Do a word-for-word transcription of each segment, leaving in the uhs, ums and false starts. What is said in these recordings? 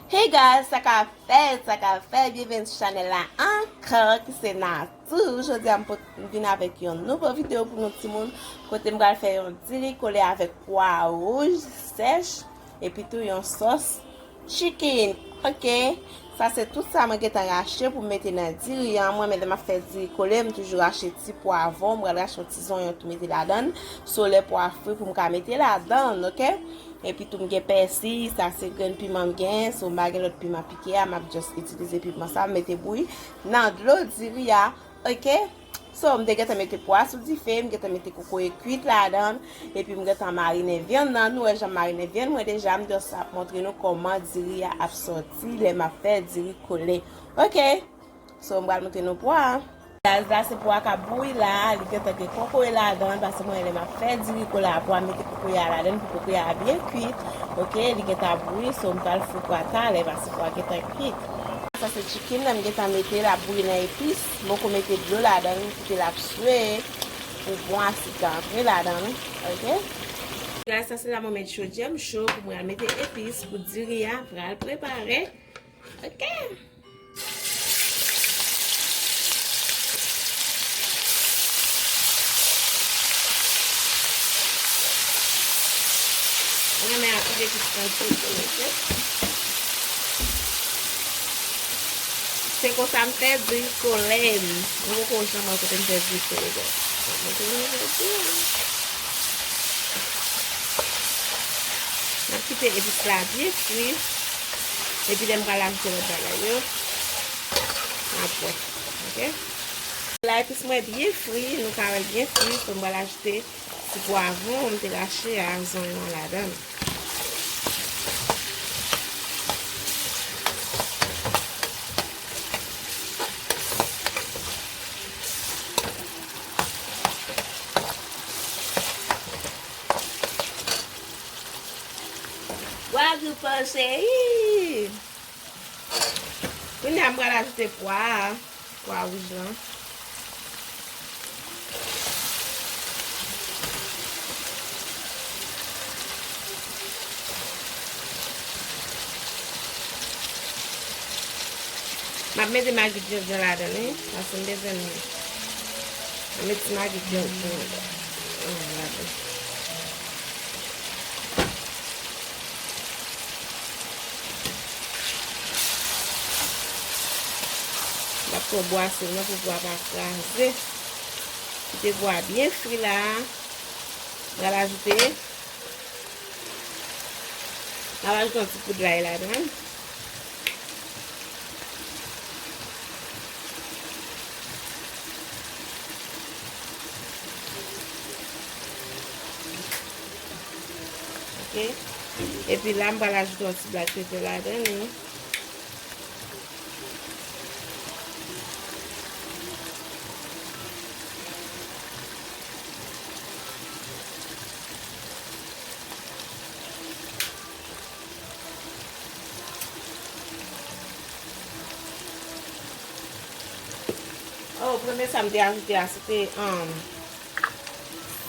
Hey guys, sa k ap fèt, sa k ap fèt, byenveni sou chanèl la ankò, ki se Natou. Jodi a m pot, m vin avèk yon nouvo videyo pou nou timoun, kote m pral fè yon diri kole avèk pwa wouj sèch, epi tou yon sòs chicken. Ok, sa se tout sa mwen gentan rache pou m mete nan diri an. Mwen menm lè m ap fè diri kole, m toujou rache ti pwavwon, m pral rache yon ti zonyon tou mete ladan l, so lè pwa fri pou m ka mete ladan l, ok? Epi tou m gen pèsi, sa se grenn piman m gen, so m pa gen lòt piman pike a, m ap just itilize piman sa, m mete bouyi nan dlo diri a, ok? So, m te gentan mete pwa sou dife, m gentan mete kokoye kwit ladan, epi m gentan marinen vyann nan, nou wè jan m marinen vyann mwen deja, m just ap montre nou kòman diri a ap sòti lè m ap fè diri kole, ok? So, m pral montre nou pwa a. Gaz la, se pwa k ap bouyi la, li gentan gen kokoye ladan, paske mwen, lè m ap fè diri kole a, pou m mete kokoye a ladan, pou kokoye a byen kwit. Ok, li gentan bouyi, so m pral fri pwa talè, paske pwa gentan kwit. Sa se chicken nan, m gentan mete l ap bouyi nan epis, m poko mete dlo ladan, kite l ap swe, pou bon asid la antre ladan, ok? Gaz, sa se la mwen met chodyè m cho, pou mwen al mete epis, pou diri a pral prepare. Ok. Mwen renmen anpil epis nan diri kole, ok? Se konsa m fè diri kole m. Mwen poko janm wè kote m fè diri kole, guys. Mwen te vin jodi a. M ap kite epis la byen fri. Epi lè m pral ajoute lòt bagay yo, m ap wè. Ok? La epis mwen byen fri, nou ka wè l byen fri, so m pral ajoute ti pwavwon m te rache a, zonyon an ladan l. Wa gou panse, ii. Kounye a, m pral ajoute pwa a, pwa wouj lan. M ap mete magi djondjon ladan l, wi, paske m bezwen l. M ap mete ti magi djondjon ladan l. M ap pran bwase l non pou bwa pa kraze. Kite bwa byen fri la. M pral ajoute, m ap ajoute yon ti poud lay ladan. Ok. Epi la, m pral ajoute yon ti black pepper ladan li. Oh, premye sa m te ajoute a, se te, um,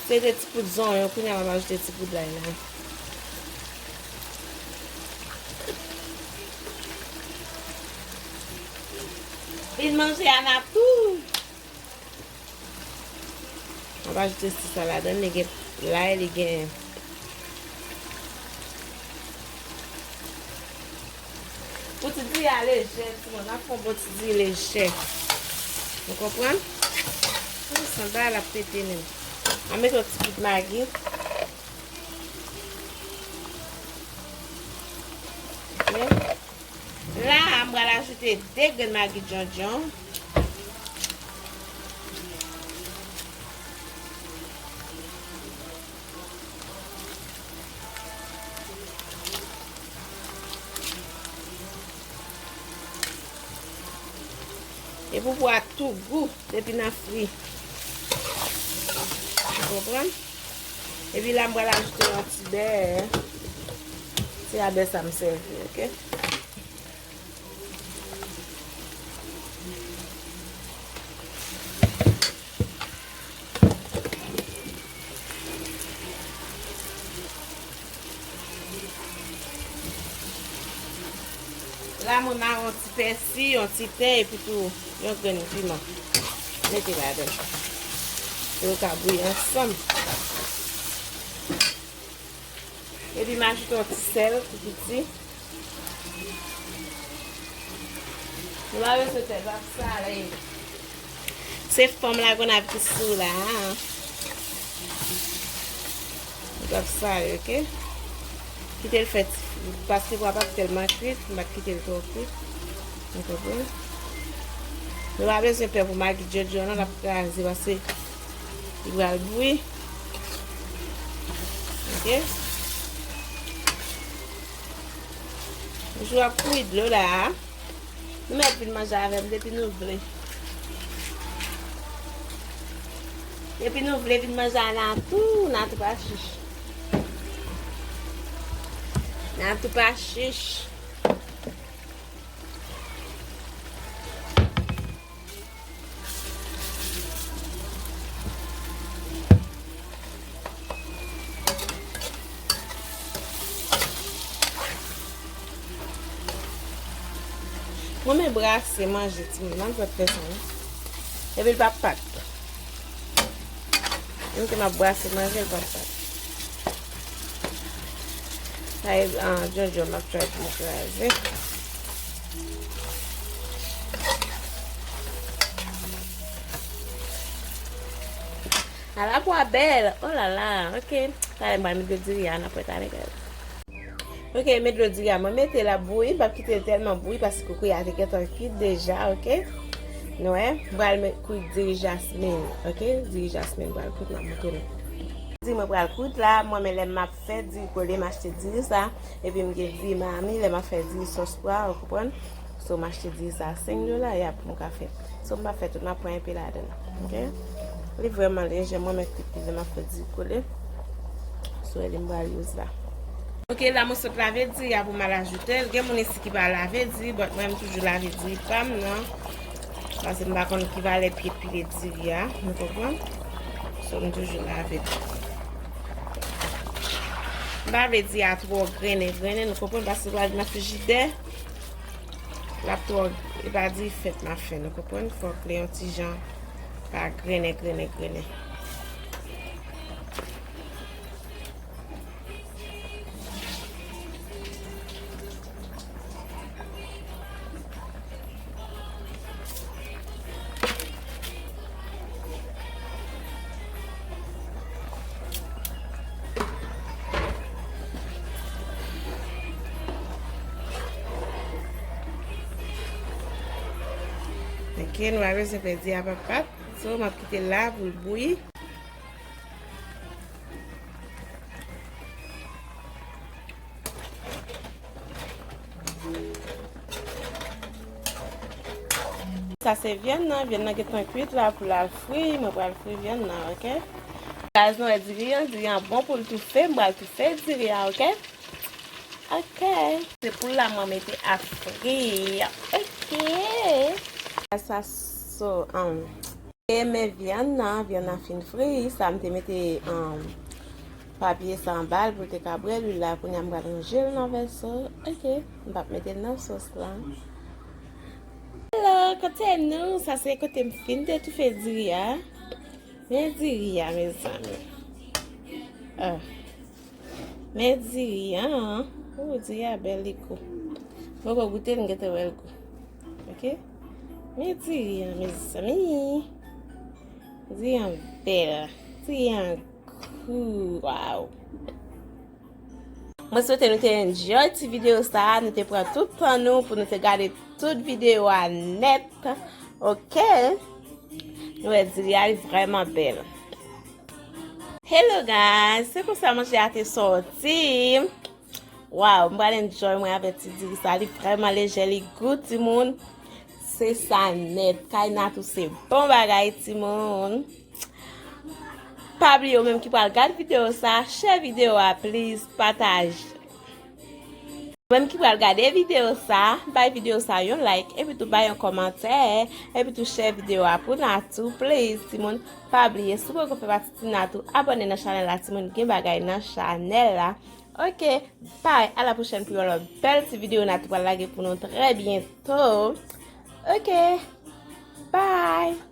se te ti poud zonyon, kounye a m ap ajoute ti poud lay la. Vin manje a Natou. M ap ajoute ti sa ladan, li gen lay, li gen. Pou ti diri a lejè, timoun, n ap fè yon bon ti diri lejè. Ou konprann? Ou santi bagay la ap pete menm. An met yon ti poud magi. Ok. La, m pral ajoute de grenn magi djondjon. E pou pwa tou gou depi nan fri. Ou konprann? Epi la, m pral ajoute yon ti bè. Se a bè sa m sèvi, ok? La, mwen mare yon ti pèsi, yon ti ten, epi tou yon grenn piman. Mete ladan. Pou yo ka bouyi ansanm. Epi m ajoute yon ti sèl tou piti. Nou pa bezwen sèl, l ap sale. Se fòm lagonav ki sou la a. Li p ap sale, oke? Kite l fè ti, paske pwa p ap tèlman kwit, m pa kite l twò kwit. Ou konprann? Nou pa bezwen pè pou magi djodjo non, l ap kraze, paske li pral bouyi. Oke? Jou ap kouyi dlo la a. Nou mèt vin manje avè m depi nou vle. Depi nou vle vin manje a Natou, Natou pa chich. Natou pa chich. Mwen men brase manje timoun nan, m ap fè sa wi. Epi l p ap pat. Menm ke m ap brase manje, l p ap pat. Sa e, ah, djodjo m ap try pou m kraze. Ala pwa bèl! Oh la la, oke. Talè m pral met diri a, n ap wè talè, guys. Oke, met dlo diri a. Mwen mete l ap bouyi, m p ap kite l tèlman bouyi paske koukouy a te gentan kwit deja, oke? Nou wè, m pral met kwit diri jasmin, oke? Diri jasmin pral kwit, m ap montre nou. Diri mwen pral kwit la, mwen men lè m ap fè diri kole, m achte diri sa, epi m gen diri mami, lè m ap fè diri sòs pwa, ou konprann? So, m achte diri sa senk dola, y ap pou m ka fè. So, m p ap fè tout, m ap pran enpe ladan l, oke? Li vrèman lejè, mwen men kwit li lè m ap fè diri kole. So, li m pral use la. Oke, la mwen sot lave diri a pou m al ajoute l. Gen moun isi ki pa lave diri, but mwen m toujou lave diri pa m nan. Paske m pa konn ki valè pye pile diri a, nou konprann? So, m toujou lave l. M pa vle diri a twò grennen, grennen, nou konprann? Paske l pral nan frijidè. L ap twò, e pa diri fèt m ap fè, nou konprann? Fòk li yon ti jan pa grennen, grennen, grennen. Ok, nou pa bezwen pè diri a pa pat. So, m ap kite l la pou l bouyi. Sa se vyann nan, vyann nan gentan kwit la pou l al fri, mwen pral fri vyann nan, ok? Guys, nou wè diri an, diri an bon pou l toufe, m pral toufe diri a, ok? Ok. Se poul la mwen mete ap fri, ok? Sa so, um, E men vyann nan, vyann nan fin fri, sa m te mete, um, papye sa anba l pou l te ka bwè lwil la. Kounye a m pral ranje l nan vèso. Ok, m p ap mete l nan sòs la. Hello, kote nou? Sa se kote m fin te toufe diri a. Men diri a, mezanmi. Ah. Men diri an, oh, diri a bèl, li gou. Mwen poko goute l, m gentan wè l gou. Ok? Men diri an, mezanmi. Diri an bèl. Diri an gou. Waw. Mwen swete nou te enjoy ti videyo sa a, nou te pran tout tan nou pou nou te gade tout videyo a nèt. Ok? Nou wè diri a, li vrèman bèl. Hello guys, se konsa manje a te sòti. Waw, m pral enjoy mwen avèk ti diri sa. Li vrèman lejè, li gou, timoun. Se sa nèt. Kay Natou se bon bagay, timoun. Pa bliye, ou menm ki pral gad videyo sa, share videyo a, please, pataje. Ou menm ki pral gade videyo sa, bay videyo sa yon like, epi tou bay yon kòmantè, epi tou share videyo a pou Natou, please, timoun. Pa bliye, si w poko fè pati Team Natou, abòne nan chanèl la, timoun, gen bagay nan chanèl la. Ok, bye, a la pwochèn pou yon lòt bèl ti videyo n a tou pral lage pou nou trè byento. Ok, bye.